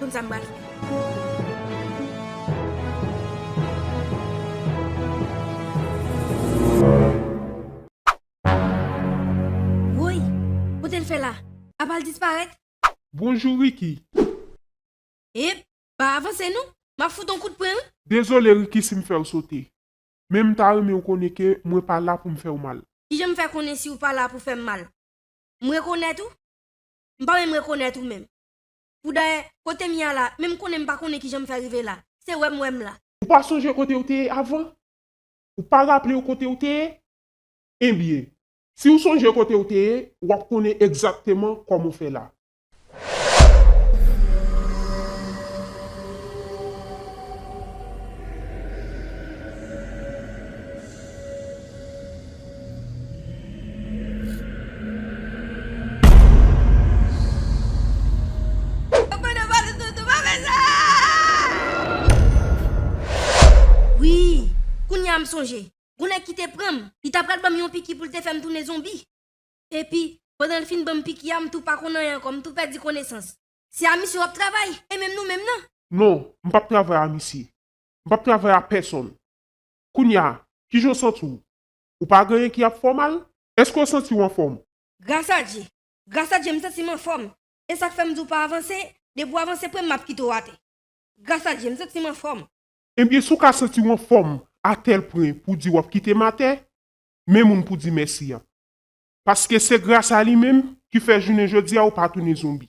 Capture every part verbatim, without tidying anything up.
konn sa m pral fè. Woy, kote l fè la? Apa l disparèt? Bonjou, Ricky. Ep, pa avanse non. M ap fout on kout pwen, wi. Dezole, Ricky, si m fè w sote. Men m ta renmen w konnen ke mwen pa la pou m fè w mal. Kijan m fè konnen si w pa la pou fè m mal? M rekonèt ou? M pa menm rekonèt ou menm. Poudayè, kote m ye a la, menm konnen m pa konnen kijan m fè rive la. Se wè m wè m la. Ou pa sonje kote w te ye avan? Ou pa raple w kote w te ye? Ebyen, si w sonje kote w te ye, w ap konnen egzakteman kòman w fè la. Wi, kounye a m sonje. Gon nèg ki te pran m, li ta pral ban m yon piki pou l te fè m tounen zonbi. Epi, pandan l fin ban m piki a, m tou pa konn anyen ankò, m tou pèdi konesans. Se a misye w ap travay, e menm nou menm nan? Non, m p ap travay a misye. M p ap travay a pèsonn. Kounye a, kijan w santi w? Ou pa gen anyen ki ap fè w mal? Èske w santi w anfòm? Gras a Dye. Gras a Dye, m santi m anfòm. E sa k fè m di w pa avanse, depi w avanse, pwen m, m ap kite w atè. Gras a Dye, m santi m anfòm. Ebyen, si w ka santi w anfòm a tèl pwen pou di w ap kite m atè, men moun pou di mèsi an. Paske se gras a li menm ki fè jounen jodi a ou pa tounen zonbi.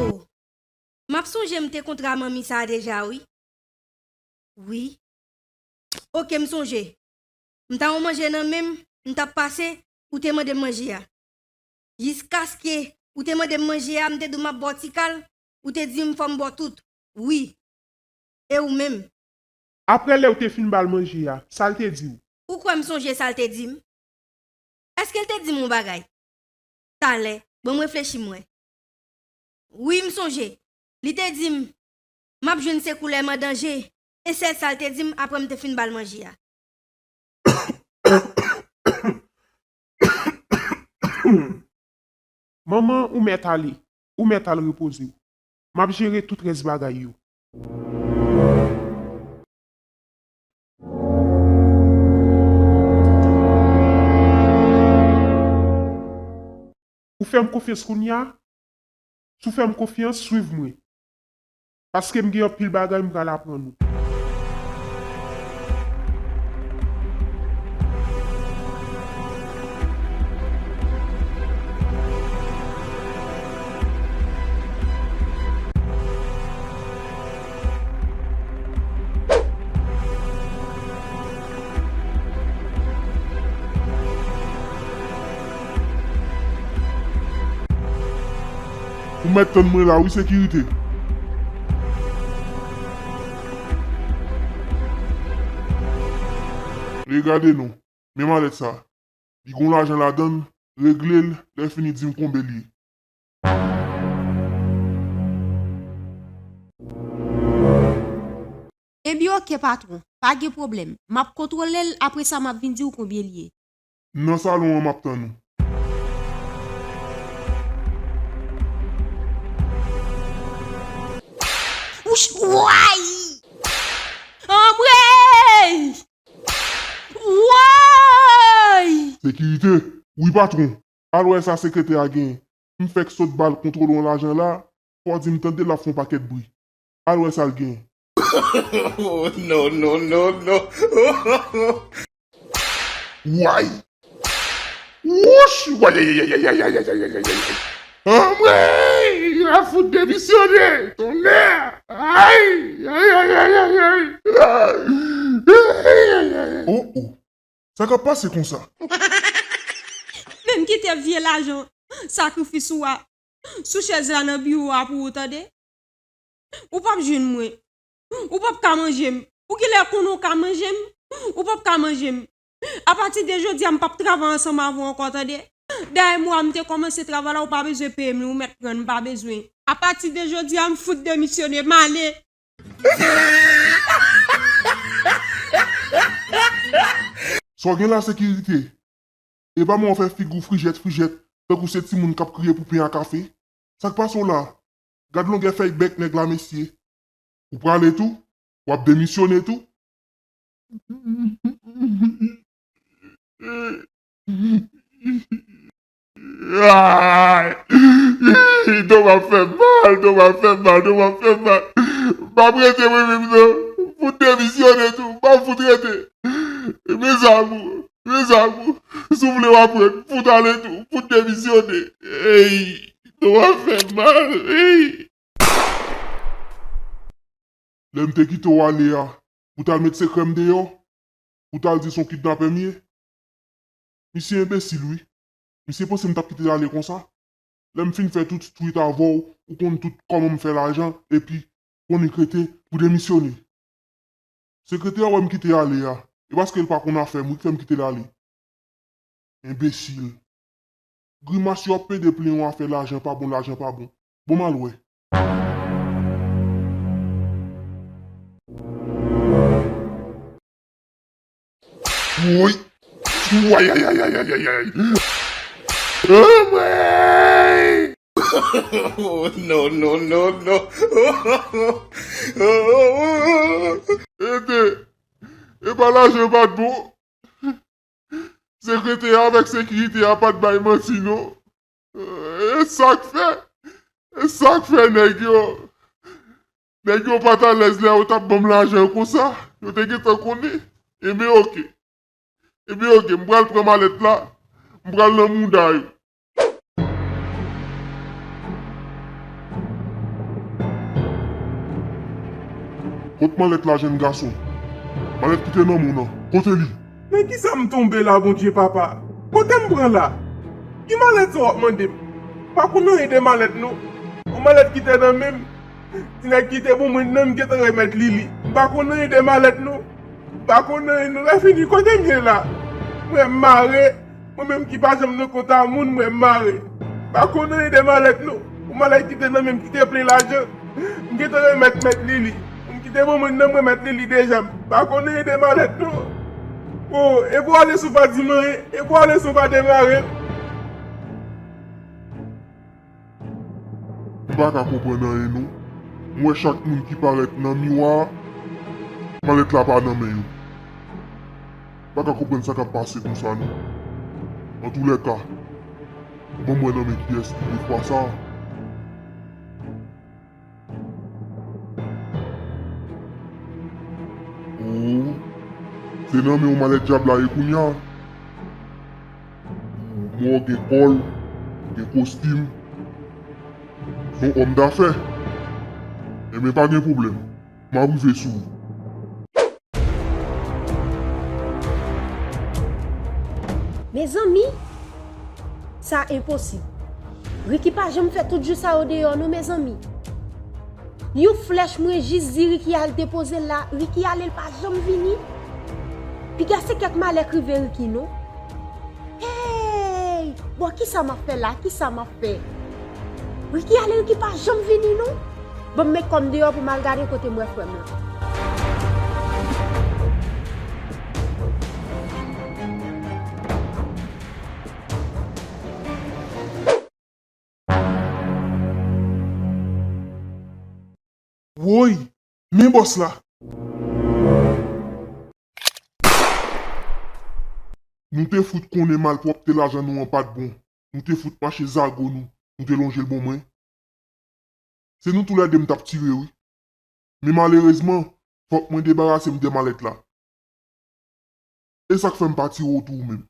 Oh. M ap sonje m te kontre a manmi sa a deja, wi. Wi. Oke, m sonje. M ta yon manje nan men m, m t ap pase, ou te mande m manje a. Jiskaske ou te mande m manje a, m te di w m ap ba w ti kal, ou te di m fò m ba w tout. Wi. E ou menm? Apre lè w te fin ba l manje a, sa l te di w? Ou kwè m sonje sa l te di m? Èske l te di m yon bagay? Talè, ban m reflechi m wè. Wi, m sonje. Li te di m, m ap jwenn sekou lè m an danje, e sèl sa l te di m apre m te fin ba l manje a. Manman, ou mèt ale. Ou mèt al repoze w. M ap jere tout rès bagay yo. Ou fè m konfyans kounye a? Si w fè m konfyans, swiv mwen. Paske m gen anpil bagay m pral aprann ou. Ou mèt tann mwen la wi, sekirite. Regade non, men malèt sa. Li gon lajan ladan l, regle l, lè fini di m konbe l ye. Ebyen oke patwon, pa gen pwoblèm. M ap kontwole l, apre sa m ap vin di w konbyen l ye. M nan salon an, m ap tann ou. Wouch, woy! Anmwey! Woy! Sekirite, wi patwon. Al wè sa sekretè a genyen. M fèk sot ba l kontwòl yon lajan la, fò w di m tande l ap fè yon pakèt bri. Al wè sa l genyen. Oh, non, non, non, non. Way! Wouch! Way, ay, ay, ay. Anmwey! Li ap fout demisyone! Tonnè! Ay! Ay, ay, ay, ay, ay! Ay, ay, ay, ay! Oh, oh! Sa k ap pase konsa? Menm kite vye lajan sakrifis ou a sou chèz la nan biwo a pou ou tande. Ou p ap jwenn mwen. Ou p ap ka manje m. Ou genlè konnen w ka manje m. Ou p ap ka manje m. Apati de jodi a, m p ap travay ansanm avè w ankò, tande. Dèyè mwa m te kòmanse travay la, ou pa bezwen peye m li, ou mèt pran l, m pa bezwen. Apati de jodi a, m fout demisyone, m ale. Sa w gen la sekirite? E pa mwen w fè figi w frijèt frijèt, tankou se timoun k ap kriye pou pen a kafe. Sa k pase w la? Gad longè fèy bèk nèg la, mesye. Ou prale tou? W ap demisyone tou? Ay! Do m ap fè mal, do m ap fè mal, do m ap fè mal. M ap rete mwen menm non. Fout demisyone tou, m ap fout rete. Mes amours, mes amours, si w vle w aprann, fout ale tou, fout demisyone. Ey, do m ap fè mal, ey. Lè m te kite w ale a, ou t al met sekrè m deyò? Ou t al di se yon kidnapè m ye? Misye enbesil wi. Misye panse m t ap kite l ale konsa? Lè m fin fè tout street avè w, ou konn tout kòman m fè lajan, epi konnen k rete pou demisyone. Sekretè a wè m kite ale a, e paske l pa konn afè m wi k fè m kite l ale. Enbesil. Grimas yo ap pede plenyen w afè lajan pa bon, lajan pa bon. Bon, m al wè. Woy! Woy, ay, ay, ay, ay, ay, ay. Oh, mwen! Oh, no, no, no, no. Ede, e pa lajan pa t bon. Sekretè a avèk sekirite a pa t bay manti non. E sa k fè, e sa k fè nèg yo, nèg yo pa t alèz lè yo t ap ban m lajan konsa. Yo te gentan konnen. Ebyen oke. Ebyen oke, m pral pran malèt la, m pral nan mouda yo. Kot malèt la, jenn gason? Malèt ki te nan men w nan, kote li? Nan kisa m tonbe la, Bondye papa? Kote m pran la? Ki malèt sa w ap mande m? M pa konn anyen de malèt non. Yon malèt ki te nan men m. Ti nèg ki te ban mwen nan, m gentan remèt li li. M pa konn anyen de malèt non. M pa konn anyen non. Lè fini, kote m ye la? Mwen m mare. Mwen menm ki pa janm nan kont a moun, mwen m mare. M pa konn anyen de malèt non. Yon malèt ki te nan men m ki te plen lajan. M gentan remèt mèt li li. Moun ki te ban mwen nan, m remèt li li deja. M pa konn anyen de malèt non. O, e pou ale sou pa di m anyen. E pou ale sou pa demare. M pa ka konprann anyen non. M wè chak moun ki parèt nan miwa a, malèt la pa nan men yo. M pa ka konprann sa k ap pase konsa non. Antoulèka, ban m wè nan men kiyès li ye fwa sa a. O, se nan men yon malèt dyab la ye kounye a. Mwen gen kòl, gen kostim. Se yon òm dafè. Ebyen, pa gen pwoblèm. M ap rive sou ou. Mezanmi, sa enposib. Ricky pa janm fè tout jou sa yo deyò non, mezanmi. Yon flèch mwen jis di Ricky al depoze l la, Ricky ale, l pa janm vini. Piga se kèk malè k rive Ricky non. Hey! Bon, kisa m ap fè la? Kisa m ap fè? Ricky ale, Ricky pa janm vini non. Bon, m met kò m deyò pou m al gade kote m wè frè m lan. Woy, men bòs la! Nou te fout konnen malpwòpte lajan nou an pa t bon. Nou te fout mache zago nou. Nou te lonje l ban mwen. Se nou toulède m t ap tire wi. Men malerezman, fòk mwen debarase m de malèt la. E sa k fè m pa tire w tou ou menm.